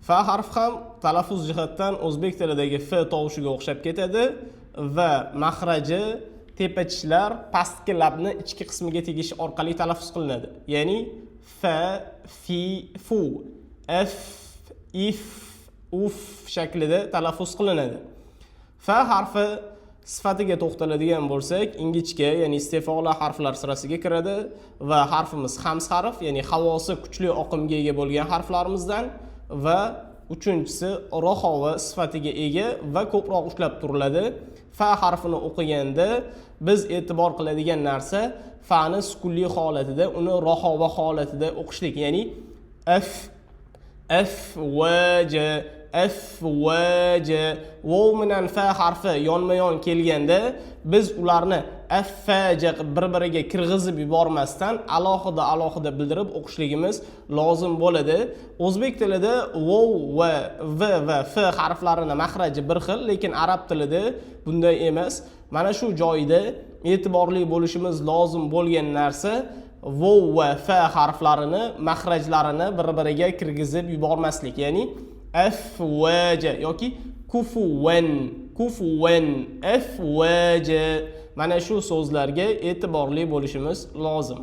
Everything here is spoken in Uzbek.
Fa harfi ham talaffuz jihatdan o'zbek tilidagi f tovushiga o'xshab ketadi va mahraji tepa tishlar pastki labni ichki qismiga tegishi orqali talaffuz qilinadi. Ya'ni fa, fi, fu, f, if, uf shaklida talaffuz qilinadi. Fa harfi sifatiga to'xtaladigan bo'lsak, ingichka, ya'ni iste'folar harflar sirasiga kiradi va harfimiz hams harf, ya'ni havosi kuchli oqimga ega bo'lgan harflarimizdan va uchinchisi rohova sifatiga ega va ko'proq ushlab turiladi. Fa harfini o'qiganda biz e'tibor qiladigan narsa fani sukunli holatida, uni rohova holatida o'qishlik, ya'ni f, f va j, f va j. Vov bilan fa harfi yonma yon kelganda biz ularni f, f, j qilib bir biriga kirgizib yubormasdan alohida alohida bildirib o'qishligimiz lozim bo'ladi. O'zbek tilida vov va v va f harflarini mahraji bir xil, lekin arab tilida bunday emas. Mana shu joyda e'tiborli bo'lishimiz lozim bo'lgan narsa vov va f harflarini mahrajlarini bir biriga kirgizib yubormaslik, ya'ni f va j yoki kufuvan, kufuvan, f va j. Mana shu so'zlarga e'tiborli bo'lishimiz lozim.